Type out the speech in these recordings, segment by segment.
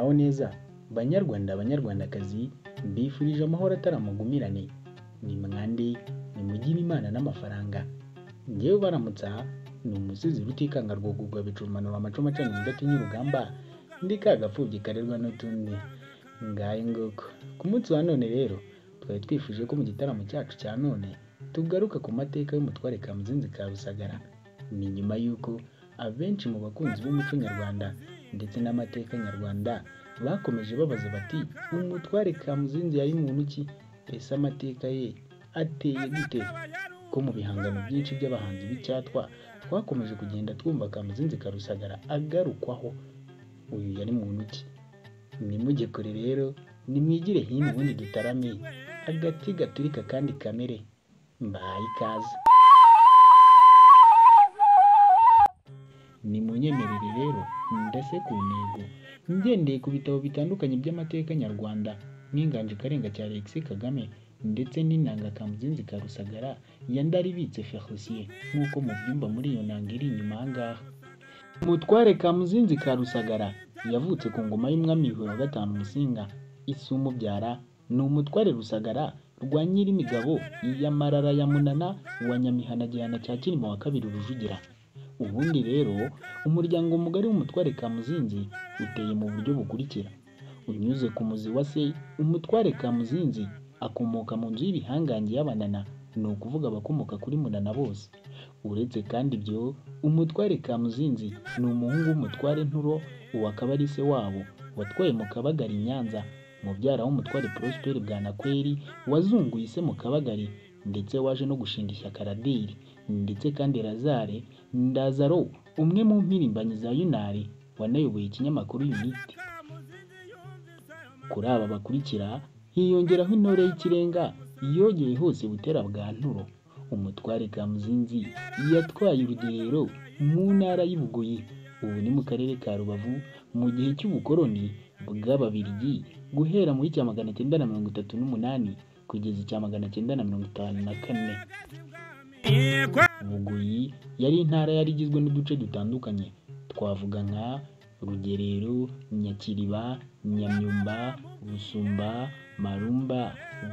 Muraho neza banyarwanda banyarwandakazi, mbifurije amahoro ataramugumirane. Ni mwande nimugire Imana n'amafaranga. Njyewe baramutsa ni umusizi Rutikanga rwogurwa bicumanura amacuma acanye udatinya urugamba, ndi ka gapfubyi karerwa n'utundi. Ngaye nguko. Ku munsi wa none rero twari twifuje ko mu gitaramo cyacu cya none tugaruka ku mateka y'umutware Kamuzinzi ka Rusagara. Ni nyuma y'uko abenshi mu bakunzi b'umuco nyarwanda ndetse n'amateka nyarwanda bakomeje babaza bati umutware Kamuzinzi yari muntu ki? Ese amateka ye ateye gute? Ko mu bihangano byinshi by'abahanzi b'icyatwa twakomeje kugenda twumva Kamuzinzi ka Rusagara agarukwaho, uyu yari muntu ki? Nimujye kure rero, nimwigire hino ubundi dutarame agati gaturika kandi kamere. Mbahaye ikaze. Nimunyemerere rero ndase ku ntego ngendeye ku bitabo bitandukanye by'amateka nyarwanda nk'Inganji Karenga cya Alexis Kagame ndetse n'Inanga Kamuzinzi ka Rusagara ya Ndaribitse Felicien nk'uko mubyumva muri iyo nanga iri inyuma aha ngaha. Umutware Kamuzinzi ka Rusagara yavutse ku ngoma y'umwami Yuhi wa gatanu Musinga. Ise umubyara ni umutware Rusagara rwa Nyirimigabo ya Marara ya Munana wa Nyamihana Gihana cya Cyilima wa kabiri Rujugira. Ubundi rero umuryango mugari w'umutware Kamuzinzi uteye mu buryo bukurikira: unyuze ku muzi wa se, umutware Kamuzinzi akomoka mu nzu y'ibihangange y'Abanana, ni ukuvuga abakomoka kuri Munana bose. Uretse kandi ibyo, umutware Kamuzinzi ni umuhungu w'umutware Nturo, uwo akaba ari se wabo watwaye mu Kabagari i Nyanza, mubyara w'umutware Prosper Bwanakweli wazunguye ise mu Kabagari ndetse waje no gushinga ishyaka Raderi, ndetse kandi Lazare Ndazaro umwe mu mpirimbanyi za Yunari wanayoboye ikinyamakuru Unity. Kuri aba bakurikira hiyongeraho intore y'ikirenga yogeye hose Butera bwa Nturo. Umutware Kamuzinzi yatwaye urugerero mu ntara y'i Bugoyi, ubu ni mu karere ka Rubavu, mu gihe cy'ubukoloni bw'Ababiligi guhera muri 1938 kugeza 1954. Bugoyi yari intara yari igizwe n'uduce dutandukanye, twavuga nka Rugerero, Nyakiriba, Nyamyumba, Busumba, Marumba,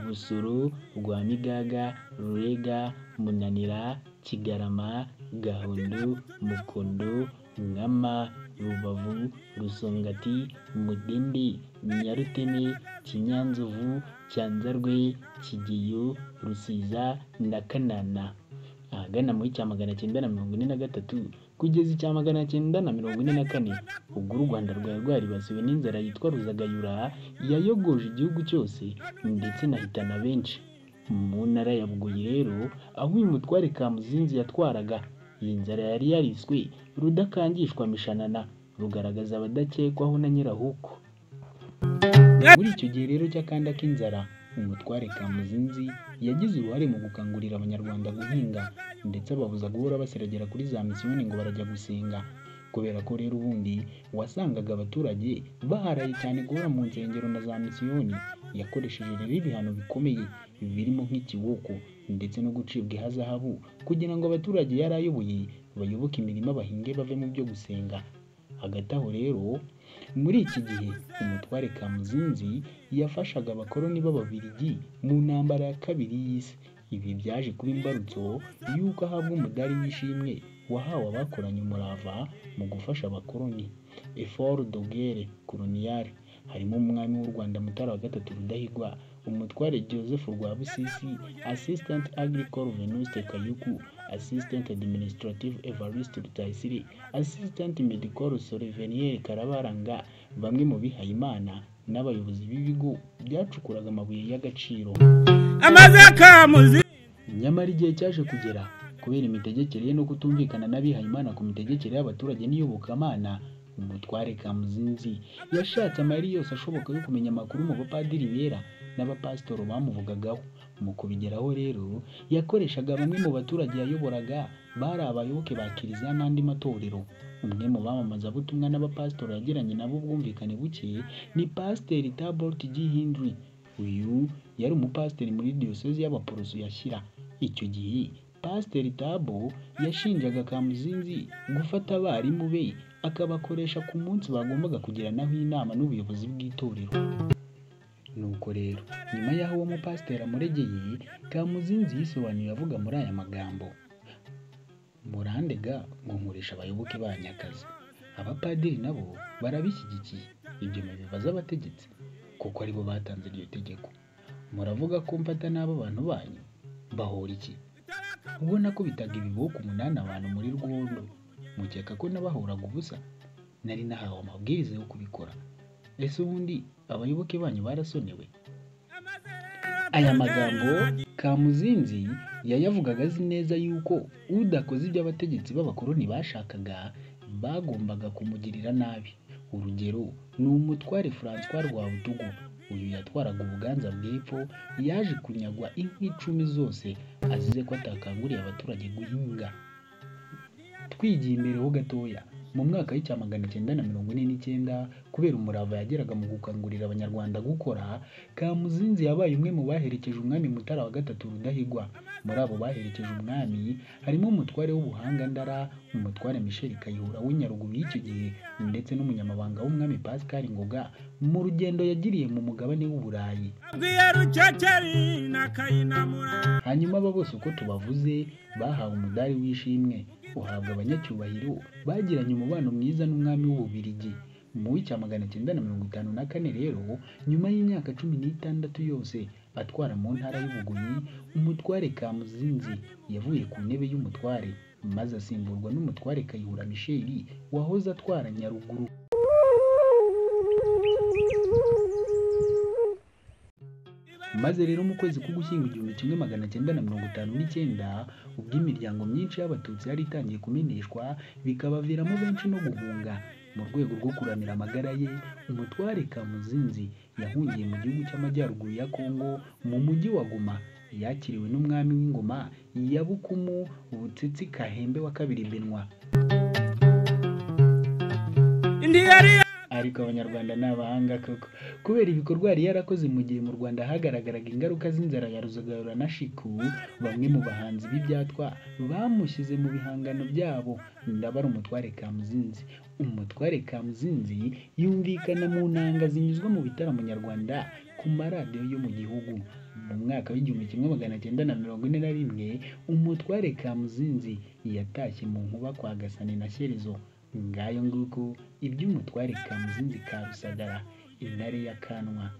Busoro, Rwamigaga, Rurega, Munanira, Kigarama, Gahondo, Mukondo, Nkama, Rubavu, Rusongati, Mudende, Nyaruteme, Kinyanzovu, Cyanzarwe, Kigeyo, Rusiza na Kanana. Ahagana muri 1943 kugeza 1944 ubwo u Rwanda rwari rwaribasiwe n'inzara yitwa Ruzagayura yayogoje igihugu cyose ndetse inahitana benshi. Mu ntara ya Bugoyi rero aho uyu mutware Kamuzinzi yatwaraga, iyi nzara yari yariswe Rudakangishwa Mishanana, rugaragaza abadakekwaho na Nyirahuku. Muri icyo gihe rero cy'akanda k'inzara, umutware Kamuzinzi yagize uruhare mu gukangurira Abanyarwanda guhinga ndetse ababuza guhora basiragera kuri za misiyoni ngo barajya gusenga. Kubera ko rero ubundi wasangaga abaturage baharaye cyane guhora mu nsengero na za misiyoni, yakoresheje rero ibihano bikomeye birimo nk'ikiboko ndetse no gucibwa ihazahabu kugira ngo abaturage yari ayoboye bayoboke imirima bahinge bave mu byo gusenga. Hagati aho rero muri iki gihe umutware Kamuzinzi yafashaga abakoloni b'Ababiligi mu ntambara ya kabiri y'isi. Ibi byaje kuba imbarutso y'uko ahabwa umudari w'ishimwe wahawe abakoranye umurava mu gufasha abakoloni, Effort de guerre coloniale, harimo umwami w'u Rwanda Mutara wa gatatu Rudahigwa, umutware Joseph Rwabusisi, Assistant Agricole Venuste Kayuku, Assistant Administrative Evariste Rutayisire, Assistant Medical Solvenier Karabaranga, bamwe mu bihayimana n'abayobozi b'ibigo byacukuraga amabuye y'agaciro. Nyamara igihe cyaje kugera kubera imitegekere ye no kutumvikana n'abihayimana ku mitegekere y'abaturage n'iyobokamana, umutware Kamuzinzi yashatse amayeri yose ashoboka yo kumenya amakuru mu bapadiri bera n'abapasitoro bamuvugagaho. Mu kubigeraho rero yakoreshaga bamwe mu baturage yayoboraga bari abayoboke ba kiliziya n'andi matorero. Umwe mu bamamazabutumwa n'abapasitoro yagiranye nabo ubwumvikane buke ni Pasiteri Tabort G. Hindry. Uyu yari umupasiteri muri diyosezi y'Abaporoso ya Shyira. Icyo gihe Pasiteri Tabo yashinjaga Kamuzinzi gufata abarimu be akabakoresha ku munsi bagombaga kugiranaho inama n'ubuyobozi bw'itorero. Nuko rero nyuma y'aho uwo mupasiteri amuregeye, Kamuzinzi yisobanuye avuga muri aya magambo: murandega ngo nkoresha abayoboke banyu akazi, abapadiri nabo barabishyigikiye, ibyo mubibaza abategetsi kuko aribo batanze iryo tegeko. Muravuga ko mfata nabi abantu banyu, mbahora iki? Ubwo nakubitaga ibiboko 8 abantu muri Rwondo, mukeka ko nabahoraga ubusa? Nari nahawe amabwiriza yo kubikora. Ese ubundi abayoboke banyu barasonewe? Aya magambo Kamuzinzi yayavugaga azi neza yuko udakoze ibyo abategetsi b'abakoloni bashakaga bagombaga kumugirira nabi. Urugero ni umutware François Rwabutugu. Uyu yatwaraga Ubuganza bw'Epfo, yaje kunyagwa inka 10 zose azize ko atakanguriye abaturage guhinga. Twigiye imbere ho gatoya, mu mwaka w'1949, kubera umurava yageraga mu gukangurira Abanyarwanda gukora, Kamuzinzi yabaye umwe mu baherekeje umwami Mutara wa III Rudahigwa. Muri abo baherekeje umwami harimo umutware w'Ubuhanga Ndara, umutware Michel Kayihura w'i Nyaruguru y'icyo gihe, ndetse n'umunyamabanga w'umwami Pascal Ngoga mu rugendo yagiriye mu mugabane w'Uburayi. Hanyuma aba bose uko tubavuze bahawe umudari w'ishimwe uhabwa abanyacyubahiro bagiranye umubano mwiza n'umwami w'Ububiligi. Mu 1954 rero, nyuma y'imyaka 16 yose atwara mu ntara y'Ubugoyi, umutware Kamuzinzi yavuye ku ntebe y'umutware maze asimburwa n'umutware Kayihura Michel wahoze atwara Nyaruguru. Maze rero mu kwezi k'Ugushyingo 1959, ubwo imiryango myinshi y'Abatutsi yari itangiye kumeneshwa bikabaviramo benshi no guhunga, mu rwego rwo kuramira amagara ye, umutware Kamuzinzi yahungiye mu gihugu cy'amajyaruguru ya Kongo mu mujyi wa Goma. Yakiriwe n'umwami w'ingoma ya Bukumu Butsitsi Kahembe wa II Benwa. Ariko Abanyarwanda ni abahanga koko, kubera ibikorwa yari yarakoze mu gihe mu Rwanda hagaragaraga ingaruka z'inzara ya Ruzagayura na Shiku, bamwe mu bahanzi b'ibyatwa bamushyize mu bihangano byabo. Ndabara umutware Kamuzinzi. Umutware Kamuzinzi yumvikana mu nanga zinyuzwa mu bitaramo nyarwanda ku maradiyo yo mu gihugu. Mu mwaka w'1941, umutware Kamuzinzi yatashye mu nkuba kwa Gasani na Shyerezo. Ngayo nguko iby'umutware Kamuzinzi ka Rusagara, intare ya Kanwa.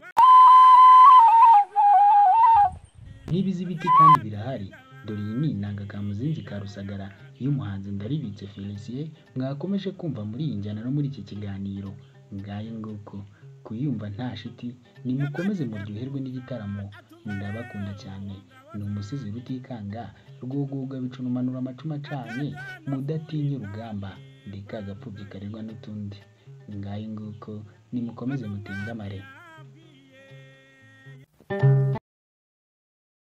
Nk'ibizi biti kandi birahari. Dore iyi ni inanga Kamuzinzi ka Rusagara y'umuhanzi Ndaribitse Felicien mwakomeje kumva muri iyi njyana no muri iki kiganiro. Ngayo nguko kuyumva nta shiti, nimukomeze muryoherwe n'igitaramo. Ndabakunda cyane. Ni umusizi Rutikanga, Rwogoga bicunumanura amacumu acanye, mudatinya urugamba, ndeka agapfubyi karerwa n'utundi. Ngayo nguko nimukomeze mutingamare.